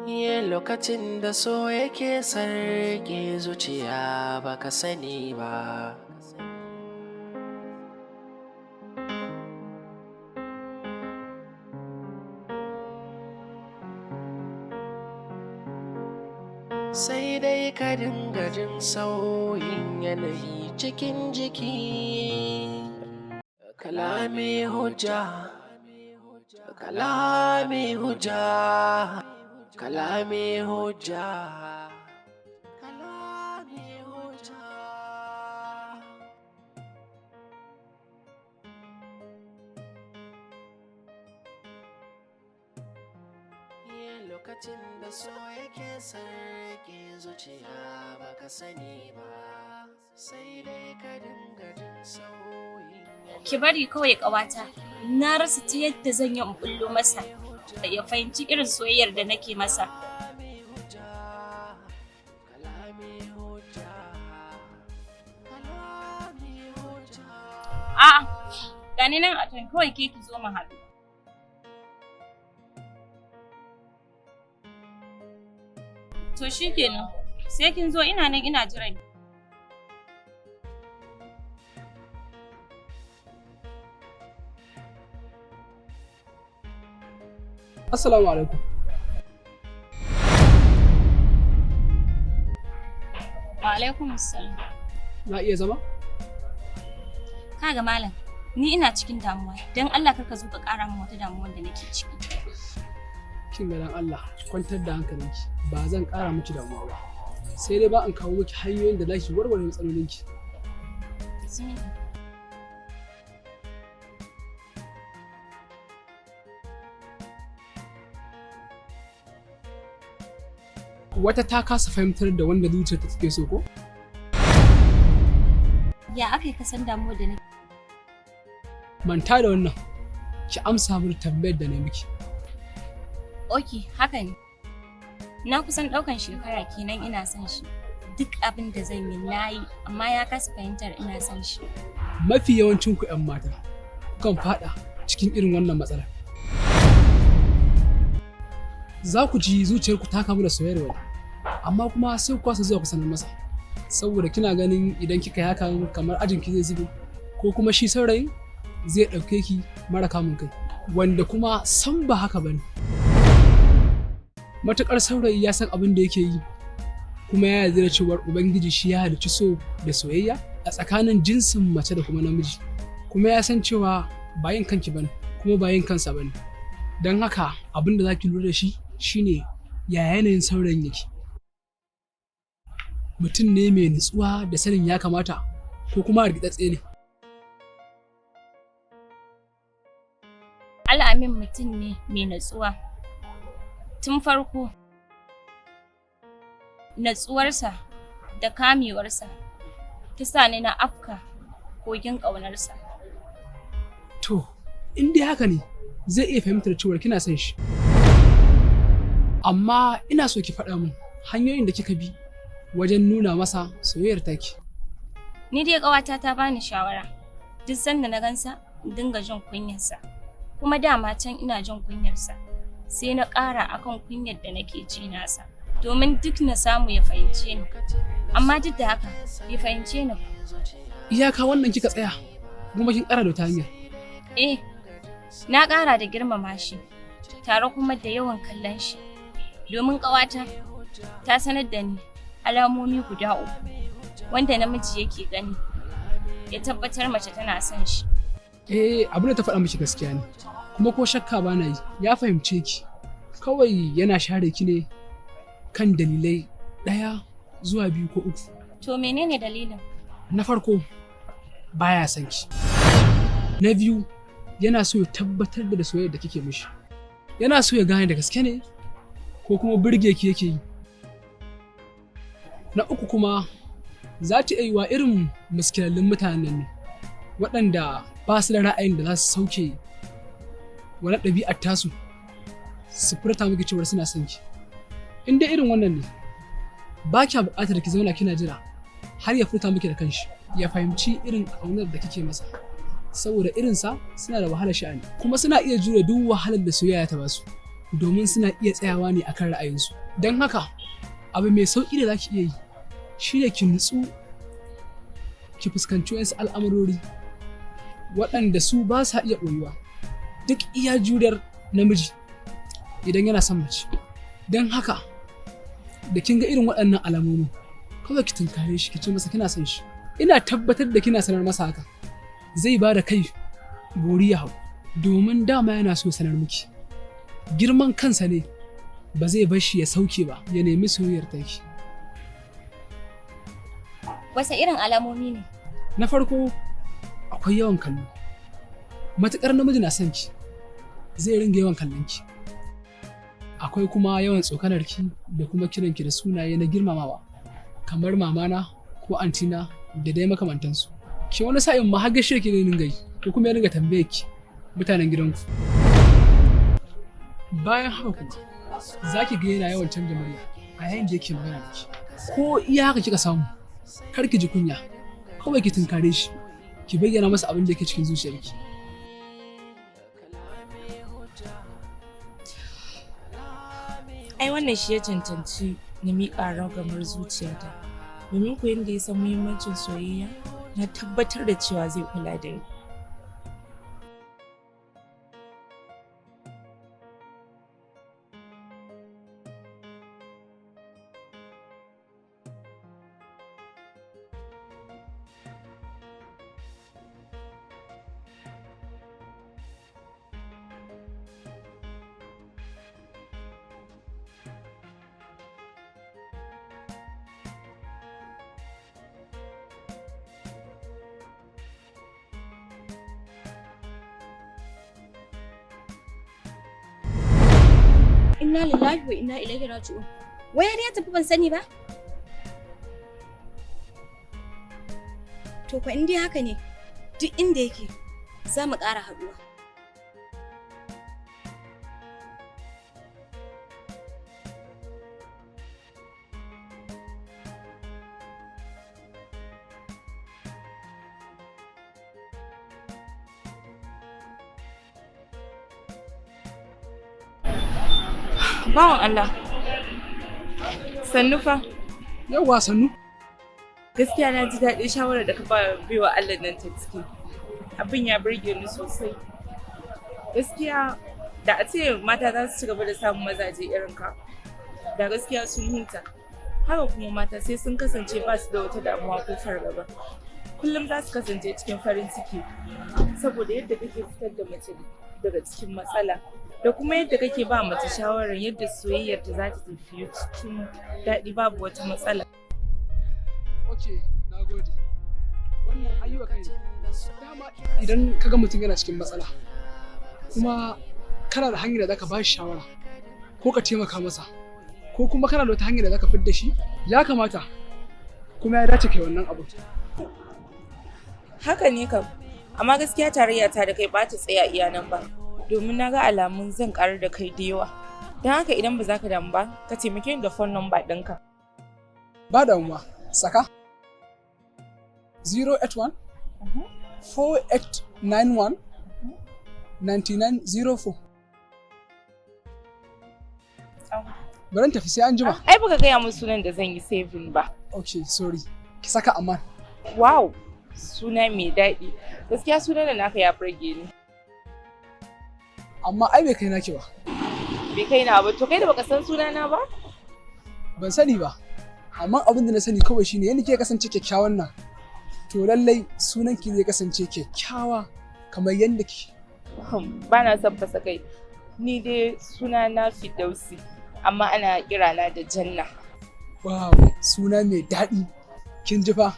Lokacin da so yake sarki zuciya baka sani ba. Sai dai ka dinga jin sauyin yanayi cikin jiki. Kalami hujja, kalami hujja, kalami hujja, kalami hujja. Lokacin da so yake sarki zuciya baka sani ba, sai dai ka dinga jin sauyin. Ki bari kawai ƙawata. Na rasa ta yadda zan yi in bullo masa. Ya fahimci irin soyayyar da nake masa. A'a, gani nan a can kawai ke ki zo mu haɗu. To shikenan, sai kin zo ina nan ina jiran ki. Assalamu alaikum. Wa alaikum assalam. Na iya zama? Kaga malam, ni ina cikin damuwa. Dan Allah kar ka zo ka ƙara min wata damuwar da nake ciki. Kin ga dan Allah, ki kwantar da hankalinki. Ba zan ƙara miki damuwa ba. Sai dai ba in kawo miki hanyoyin da za ki warware matsalolinki. Bismillah. Wata ta kasa fahimtar da wanda zuciyarta take so ko? Ya aka yi ka san damuwar da nake? Manta da wannan. Ki amsa min tambayar da na miki. Ok, haka ne. Na kusan ɗaukan shekara kenan ina son shi. Duk abin da zan yi na yi, amma ya kasa fahimtar ina son shi. Mafi yawancin ku 'yan mata kukan fada cikin irin wannan matsalar. Za ku ji zuciyarku ta kamu da soyayyar wani, amma kuma sai ku kwasa zuwa ku sanar masa. Saboda kina ganin idan kika yi hakan kamar ajin ki zai zube, ko kuma shi saurayin zai ɗauke ki mara kamun kai, wanda kuma san ba haka bane. Matuƙar saurayi ya san abin da yake yi, kuma ya yarda da cewar Ubangiji shi ya halicci so da soyayya a tsakanin jinsin mace da kuma namiji, kuma ya san cewa ba yin kanki bane kuma ba yin kansa bane. Don haka abin da za ki lura da shi shine ya yanayin saurayin yake. Mutum ne mai nutsuwa da sanin ya kamata ko kuma hargitsatse ne? Al'amin mutum ne mai natsuwa. Tun farko, natsuwarsa da kamewarsa ta sa ni na afka kogin ƙaunarsa. To, in dai haka ne, zai iya fahimtar cewar kina son shi. Amma ina so ki faɗa min hanyoyin da kika bi wajen nuna masa soyayyar taki. Ni dai ƙawata ta bani shawara. Duk sanda na gansa, in dinga jin kunyarsa. Kuma dama can ina jin kunyarsa. Sai na ƙara akan kunyar da nake ji nasa. Domin duk na samu ya fahimce ni. Amma duk da haka, bai fahimce ni ba. Iyaka wannan kika tsaya, kuma kin ƙara da wata hanyar. Eh, na ƙara da girmama shi, tare kuma da yawan kallon shi. Domin ƙawata ta sanar da ni alamomi guda uku wanda namiji yake gani ya tabbatar mace tana son shi. Eh, abin da ta faɗa miki gaskiya ne. Kuma ko shakka ba na yi, ya fahimce ki. Kawai yana share ki ne kan dalilai ɗaya zuwa biyu ko uku. To menene dalilin? Na farko, baya son ki. Na biyu, yana so ya tabbatar da soyayyar da kike mishi. Yana so ya gane da gaske ne ko kuma burge ki yake yi. Na uku kuma, za ta iya yiwa irin miskilallin mutanen ne waɗanda ba su da ra'ayin da za su sauke wani ɗabi'ar tasu su furta miki cewar suna son ki. In dai irin wannan ne, ba kya buƙatar ki zauna kina jira har ya furta miki da kanshi, ya fahimci irin ƙaunar da kike masa. Saboda irinsa suna da wahalar sha'ani, kuma suna iya jure duk wahalar da soyayya ta basu. Domin suna iya tsayawa ne akan ra'ayinsu. Don haka, abu mai sauƙi da za ki iya yi shi ne ki nutsu, ki fuskanci wasu al'amurori waɗanda su ba sa iya ɓoyuwa duk iya juriyar namiji idan yana son mace. Don haka, da kin ga irin waɗannan alamomin, kawai ki tunkare shi, ki ce masa kina son shi. Ina tabbatar da kina sanar masa haka, zai ba da kai bori ya hau, domin dama yana so sanar miki. Girman kansa ne ba zai bar shi ya sauke ba ya nemi soyayyar taki. Wasu irin alamomi ne? Na farko, akwai yawan kallo. Matuƙar namiji na son ki, zai ringa yawan kallon ki. Akwai kuma yawan tsokanar ki da kuma kiran ki da sunaye na girmamawa, kamar mamana ko antina da dai makamantansu. Ki wani sa'in ma har gaishe ki ne dinga yi, ko kuma ya dinga tambaye ki mutanen gidanku. Bayan haka kuma, za ki ga yana yawan canja murya a yayin da yake magana da ki. Ko iya haka kika samu, kar ki ji kunya, kawai ki tunkare shi, ki bayyana masa abin da yake cikin zuciyarki. Ai wannan shi ya cancanci na miƙa ragamar zuciyata. Domin ko yanda ya san muhimmancin soyayya, na tabbatar da cewa zai kula da ni. Inna lillahi wa inna ilaihi raji'un. Wai har ya tafi ban sani ba? To ko in dai haka ne, duk inda yake za mu ƙara haɗuwa. Bawan Allah, sannu fa. Yawwa, sannu. Gaskiya na ji daɗin shawarar da ka ba baiwa Allah nan ta ciki. Abin ya burge ni sosai. Gaskiya da a ce mata za su ci gaba da samun mazaje irin ka, da gaskiya sun huta. Haka kuma mata sai sun kasance ba su da wata damuwa ko fargaba. Kullum za su kasance cikin farin ciki saboda yadda kake fitar da mace daga cikin matsala, da kuma yadda kake ba mace shawarar yadda soyayyar ta za ta tafi cikin daɗi babu wata matsala. Ok, na gode. Wannan ayyuka kai dama idan ka ga mutum yana cikin matsala, kuma kana da hanyar da zaka ba shi shawara ko ka taimaka masa, ko kuma kana da wata hanyar da zaka fidda shi, ya kamata kuma ya dace kai wannan abu. Haka ne kam, amma gaskiya tarayya ta da kai ba ta tsaya iya nan ba, domin na ga alamun zan karu da kai da yawa. Don haka idan ba za ka damu ba, ka taimake ni da phone number ɗinka. Ba damuwa, saka 081 4891 9904. Bari tafi, sai an jima. Ai baka gaya min sunan da zan yi saving ba. Ok, sorry. Ki saka Aman. Wow, suna mai daɗi. Gaskiya sunan da naka ya burge ni. Amma ai bai kai naki ba. Bai kai na ba, to kai da baka san sunana ba? Ban sani ba. Amma abin da na sani kawai shine yadda kike kasance kyakkyawan nan, to lallai sunan ki zai kasance kyakkyawa kamar yadda ki. Ba na son fasa kai. Ni dai suna na Firdausi, amma ana kira na da Janna. Wow, suna mai daɗi. Kin ji fa?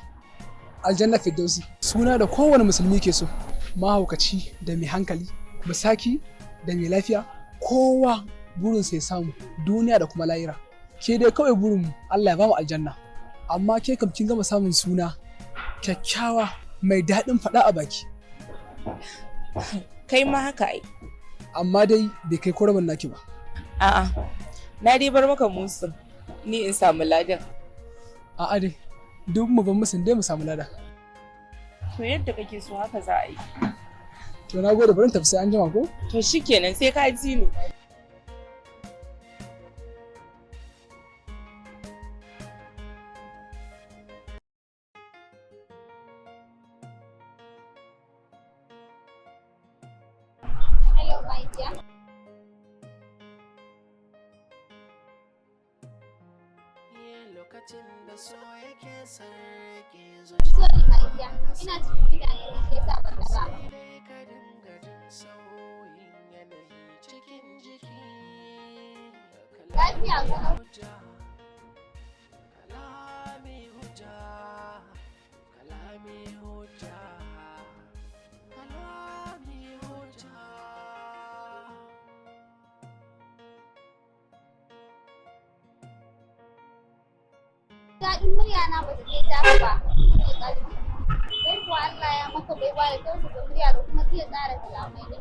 Aljanna Firdausi. Suna da kowane musulmi ke so. Mahaukaci da mai hankali, musaki da mai lafiya, kowa burinsa ya samu duniya da kuma lahira. Ke dai kawai burin Allah ya bamu aljanna. Amma ke kam kin gama samun suna kyakkyawa mai daɗin faɗa a baki. Kai ma haka ai. Amma dai bai kai ko rabin naki ba. A'a, na dai bar maka musu, ni in samu ladan. A'a dai, duk mu ban musun dai mu samu lada. To yadda kake so haka za a yi. To na gode, bari tafi sai an jima ko? To shikenan, sai ka ji ni. my dear. Lokacin da so yake sarki zuciya, Sorry my dear, ina cikin mutane ne shi yasa ban daga. sai dai ka dinga jin sauyin yanayi cikin jiki. Lafiya kalau. Hujja, kalami hujja, kalami hujja, kalami hujja. Daɗin murya na ba ta kai taka ba, ne ƙarfi. Kai kuwa Allah ya maka baiwa da tausasa murya da kuma iya tsara kalamai da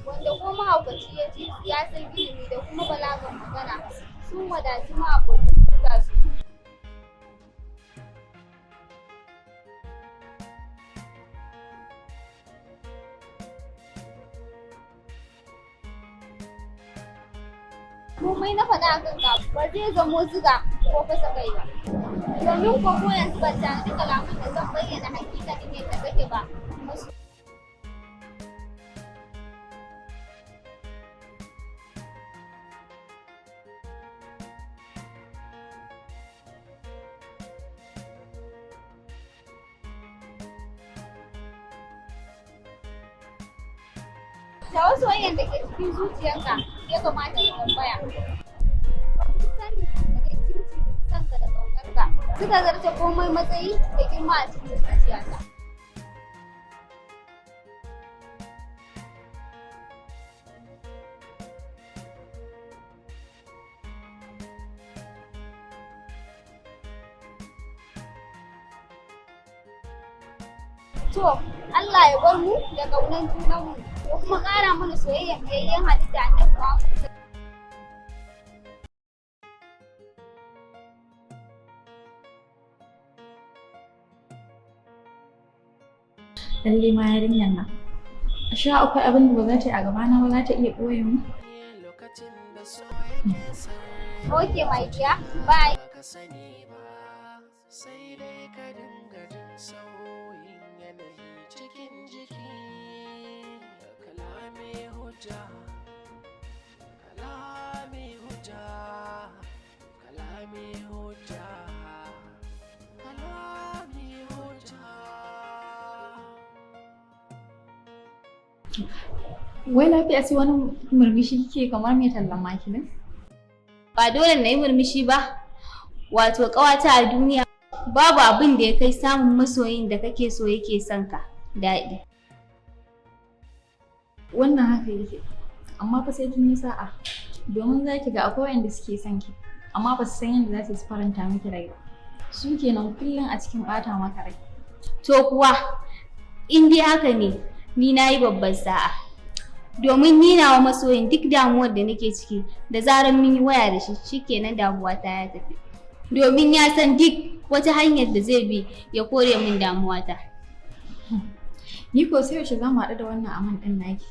wanda ko mahaukaci ya ji ya san ilimi da kuma balagan magana sun wadaci ma'abota su. Komai na faɗa a kanka ba zai zamo ziga ko fasa kai ba. Domin ko ko yanzu ban tanadi kalaman da zan bayyana hakikanin yadda kake ba. Masu da wasu da ke cikin zuciyarka ya kamata ka tambaya. Sani da ke cikin sanka da ƙaunarka suka zarce komai matsayi da girma a cikin zuciyata. To, Allah ya bar mu da ƙaunar junanmu ya kuma ƙara mana soyayyar biyayyen halitta Annabi Muhammad. Lalle ma yarinyar nan. Ashe akwai abin da ba za ta yi a gabana ba, za ta iya ɓoye mu. Lokacin da so yake sarki Okay, my dear. Bye. ka sani ba, sai dai ka dinga jin sauyin yanayi cikin jiki. Kalami hujja, kalami hujja, kalami hujja, kalami hujja. Wai lafiya sai wani murmushi kike kamar mai tallan makilin? Ba dole na yi murmushi ba. Wato ƙawata, a duniya babu abin da ya kai samun masoyin da kake so yake son ka daɗi. Wannan haka yake. Amma fa sai kin yi sa'a. Domin za ki ga akwai wanda suke son ki, amma ba su san yadda za su faranta miki rai ba. Su kenan kullum a cikin ɓata maka rai. To kuwa, in dai haka ne, ni na yi babban sa'a. Domin ni nawa masoyin, duk damuwar da nake ciki, da zarar mun yi waya da shi, shikenan damuwa ta ya tafi. Domin ya san duk wata hanyar da zai bi ya kore min damuwata. Ni ko sai yaushe za mu haɗu da wannan aman ɗin naki?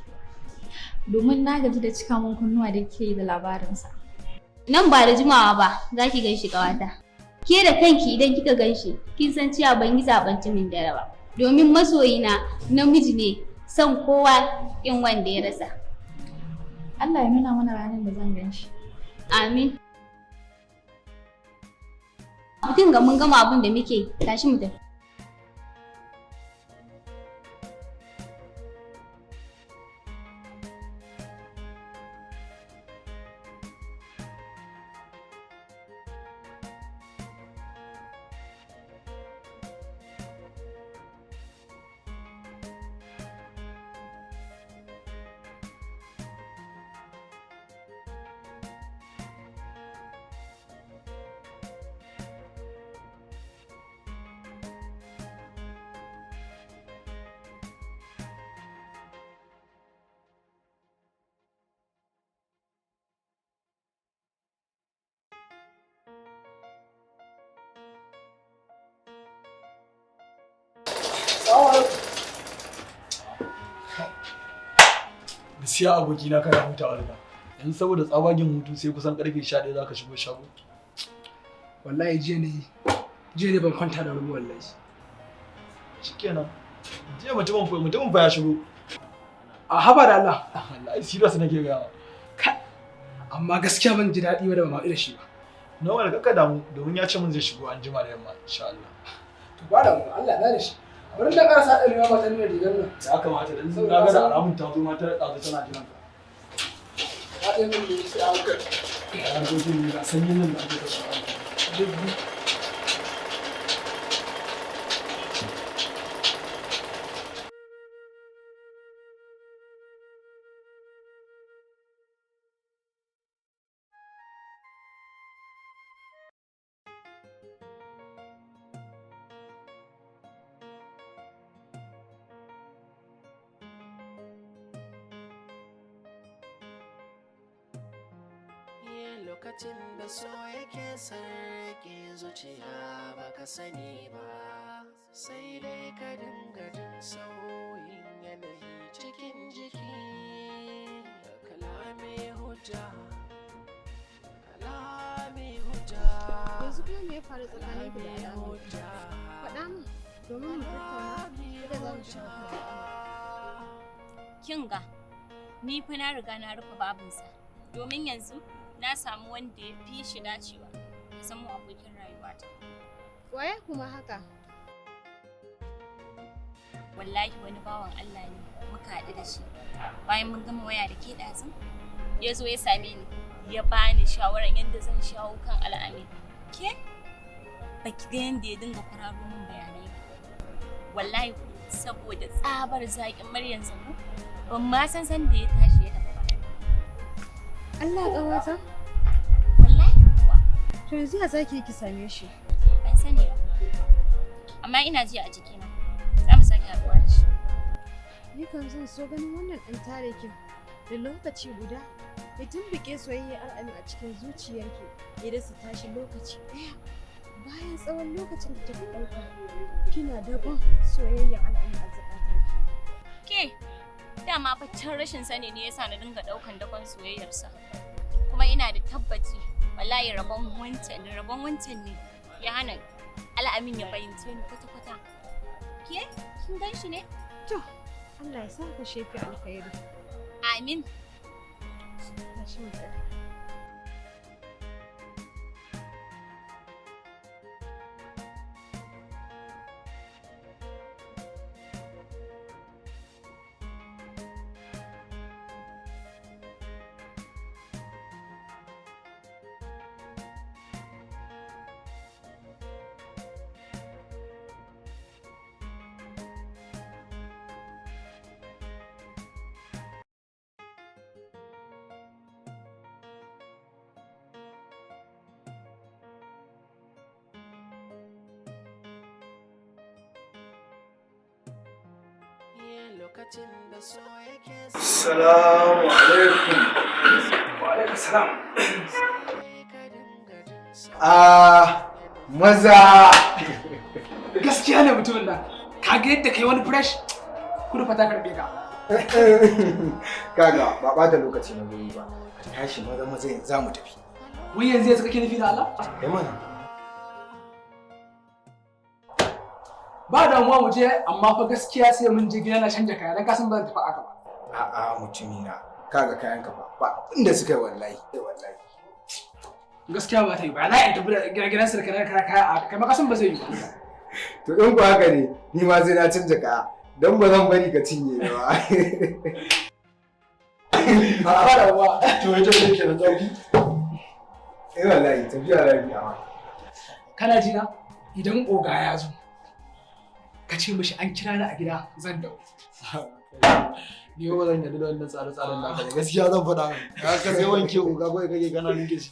Domin na gaji da cika mun kunnuwa da kike yi da labarinsa. Nan ba da jimawa ba za ki gan shi, ƙawata. Ke da kanki idan kika gan shi, kin san cewa ban yi zaɓen tumin dare ba. Domin masoyina namiji ne, son kowa in wanda ya rasa. Allah ya nuna mana ranar da zan gan shi. Amin. Mutum ga mun gama abin da muke, tashi mu tafi. Gaskiya abokina, kana hutawa daga yanzu saboda tsabagen hutu, sai kusan karfe 11 zaka shigo shago. Wallahi jiya ne ban kwanta da wuri wallahi. Shikenan, jiya mutumin fa ya shigo. A haba da Allah. Wallahi serious nake ga. Kai, amma gaskiya ban ji daɗi ba da ba mu haɗu da shi ba. Normal, kakka damu, domin ya ce mun zai shigo an jima da yamma insha Allah. To ba da mu, Allah na da shi. Bari na ƙarasa ɗan riga mata nuna rigar nan. Ya kamata, dan na ga da alamun ta zo ma ta ɗazu tana jiran ka. Ta ɗaya min ne sai an kai. Ya harkokin ne, ga sanyin nan da ake kashe. Lokacin da so yake sarki zuciya, baka sani ba, sai dai ka dinga jin sauyin yanayi cikin jiki. Kalame hujja, kalame hujja. Yanzu kuma me ya faru tsakaninku da Al'amin? Faɗa min domin mu tattauna yadda za mu shawo kan al'amarin. Kin ga, ni fa na riga na rufe babinsa, domin yanzu na samu wanda ya fi shi dacewa ya zama abokin rayuwata. Waye kuma haka? Wallahi wani bawan Allah ne muka haɗu da shi bayan mun gama waya da ke ɗazun, ya zo ya same ni ya bani shawaran yadda zan shawo kan Al'amin. Ke baki ga yadda ya dinga kwararo min bayanai ba. Wallahi saboda tsabar zaƙin muryansa ko ban ma san san da ya tashi ya tafi ba. Allah ƙawata? Wallahi kuwa. To yanzu ya zaki yi ki same shi? Ban sani ba, amma ina ji a jikina za mu sake haɗuwa da shi. Ni kan zan so ganin wannan ɗan tarikin da lokaci guda ya tumbuke soyayyar Al'amin a cikin zuciyarki, ya dasa tashi lokaci ɗaya bayan tsawon lokacin da kika ɗauka kina daban soyayyar Al'amin a zukatanki. Ke, dama fa can rashin sani ne yasa na dinga ɗaukan dakon soyayyarsa. Kuma ina da tabbaci wallahi rabon wancan ne ya hana Al'amin ya fahimce ni kwata-kwata. Ke, kin gan shi ne? To, Allah ya sa ka shefi alkhairi. Amin. Tashi mu tafi. Lokacin da so yake Salamu alaikum. Wa alaikum salam. Ah, maza. Gaskiya ne mutumin nan. Ka ga yadda kai wani fresh, kudu fa ta karɓe ka. Kaga ba ɓata lokaci na goyi ba. Ka tashi maza maza, yanzu za mu tafi. Wai yanzu yanzu kake nufi da Allah? Kai mana. Ba damuwa, mu je, amma fa gaskiya sai mun je gida na canja kaya, dan ka san ba zan tafi aka ba. A'a mutumina, kaga kayan ka fa ba inda suka yi wallahi. Wallahi. Gaskiya ba ta yi ba. Na in tafi da gidan gidan sarki na kaya kaya a kai ma ka san ba zai yi ba. To in ku haka ne, ni ma sai na canja kaya. Don ba zan bari ka cinye ni ba. Ba damuwa. To ita ce kenan zauki. Eh wallahi, tafiya lafiya ma. Kana ji na, idan oga ya zo, ka ce mishi an kira ni a gida, zan dawo. Ni ba zan yarda da wannan tsare-tsaren naka ba. Gaskiya zan faɗa mai. Ka sai wanke oga kawai kake kana ninke shi.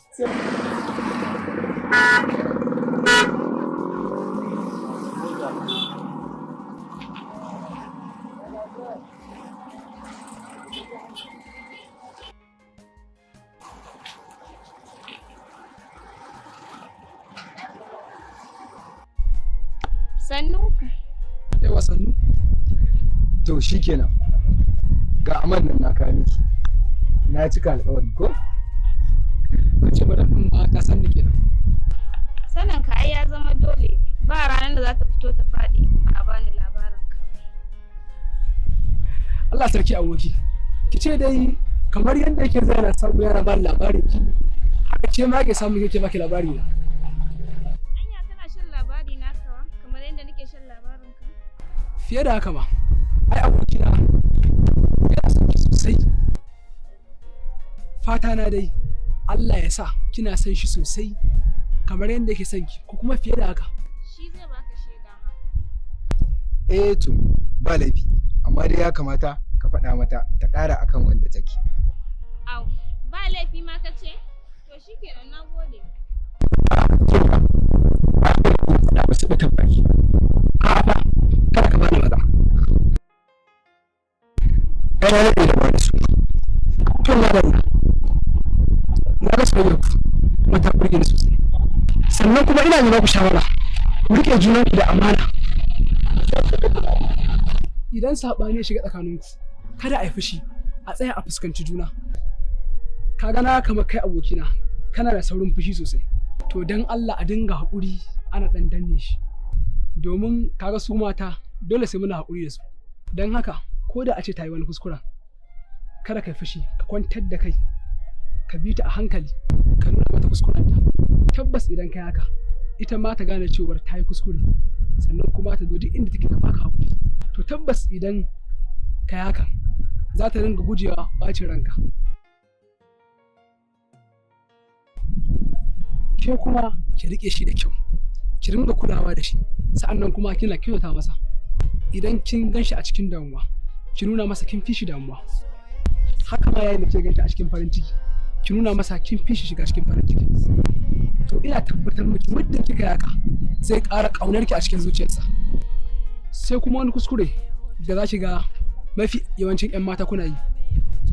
Sannu. Yawa, sannu. To shikenan. Ga aman nan na kawo miki. Na cika alƙawari ko? Ka ce madam ɗin ma ta san ni kenan. Sanin ka ai ya zama dole, ba ranar da za ta fito ta faɗi ba a bani labarin ka. Allah sarki aboki. Ki ce dai kamar yadda yake zai na samu yana ba labarin ki, haka ce ma ke samu yake baki labari na. Anya kana shan labari na kawa kamar yadda nake shan labarin ka? Fiye da haka ma, ai abokina yana son ki sosai. Fata na dai Allah ya sa kina son shi sosai kamar yadda yake son ki ko kuma fiye da haka. Shi zai baka shaida haka. Eh to, ba laifi, amma dai ya kamata ka faɗa mata ta ƙara akan wanda take. Au, ba laifi ma ka ce? To shikenan, na gode. Faɗa ba su ɓata baki. A'a fa, kada ka bani maza. Ai na daɗe da bani su. To na bari. Na ga soyayya ku kuma ta burge ni sosai. Sannan kuma ina mai baku shawara. Ku riƙe junanku da amana. Idan saɓani ya shiga tsakaninku, kada a yi fushi, a tsaya a fuskanci juna. Ka ga na kamar kai abokina, kana da saurin fushi sosai. To don Allah a dinga haƙuri ana ɗan danne shi. Domin kaga su mata dole sai muna haƙuri da su. Don haka ko da a ce ta yi wani kuskuren, kada ka yi fushi, ka kwantar da kai, ka bi ta a hankali, ka nuna mata kuskurenta. Tabbas idan kai haka, ita ma ta gane cewar ta yi kuskure, sannan kuma ta zo duk inda take ta baka haƙuri. To tabbas idan ka yi hakan, za ta ringa gujewa ɓacin ranka. Ke kuma ki riƙe shi da kyau, ki ringa kulawa da shi, sa'annan kuma kina kyautata masa. Idan kin gan shi a cikin damuwa, ki nuna masa kin fi shi damuwa. Haka ma yayin da kika gan shi a cikin farin ciki, ki nuna masa kin fi shi shiga cikin farin ciki. To ina tabbatar miki muddin kika yi haka, zai ƙara ƙaunar ki a cikin zuciyarsa. Sai kuma wani kuskure da za ki ga mafi yawancin 'yan mata kuna yi.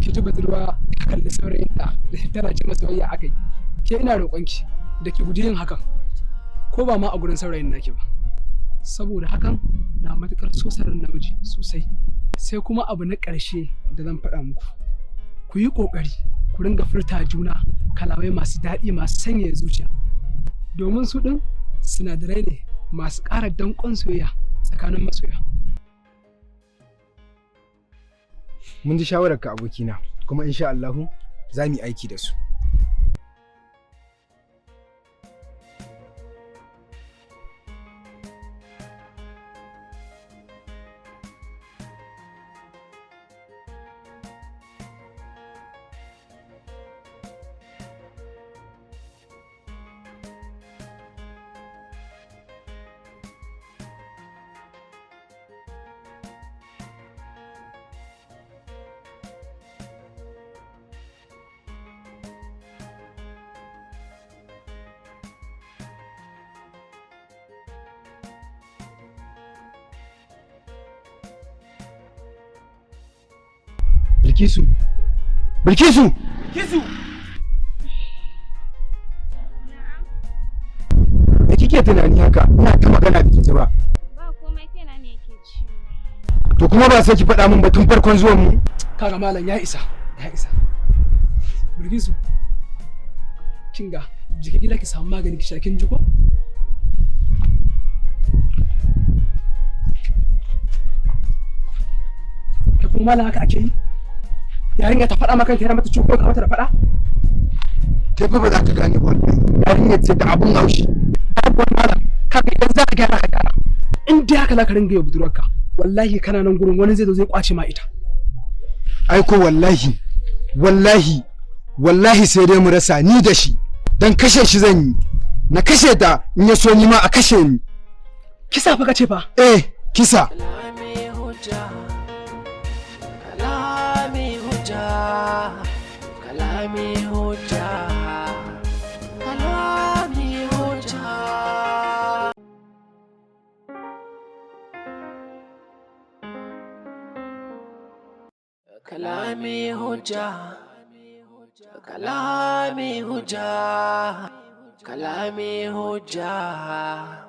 Ki ji budurwa ta kalli saurayinta da tana ce masa soyayya akai. Ke ina roƙonki da ki guji yin hakan, ko ba ma a gurin saurayin naki ba. Saboda hakan na matuƙar sosa ran namiji sosai. Sai kuma abu na ƙarshe da zan faɗa muku. Ku yi ƙoƙari ku ringa furta juna kalamai masu daɗi masu sanyaya zuciya. Domin su ɗin sinadarai ne masu ƙara danƙon soyayya tsakanin masoya. Mun ji shawararka, abokina, kuma insha Allahu za mu yi aiki da su. Bilkisu! Bilkisu! Bilkisu! Me kike tunani haka? Ina ta magana biki ji ba. Ba komai, kaina ne yake ciwo. To kuma ba sai ki faɗa min ba tun farkon zuwan mu. Kaga malam, ya isa, ya isa. Bilkisu, kinga, jiki gida ki samu magani ki sha, kin ji ko? Kai kuma malam, haka ake yi? Yarinya ta faɗa maka ta mata ciwo ka mata da faɗa? Kai fa ba za ka gane ba, wannan yarinyar ce da abun haushi. Babu wani malam, kaga idan za ka gyara ka gyara. In dai haka za ka ringa yi wa budurwarka, wallahi kana nan gurin wani zai zo zai kwace ma ita. Ai ko wallahi, wallahi, wallahi sai dai mu rasa ni da shi. Dan kashe shi zan yi. Na kashe ta, in ya so ni ma a kashe ni. Kisa fa kace fa? Eh, kisa. Kalami hujja, kalami hujja, kalami hujja, kalami hujja. Kalami hujja, kalami hujja, kalami hujja.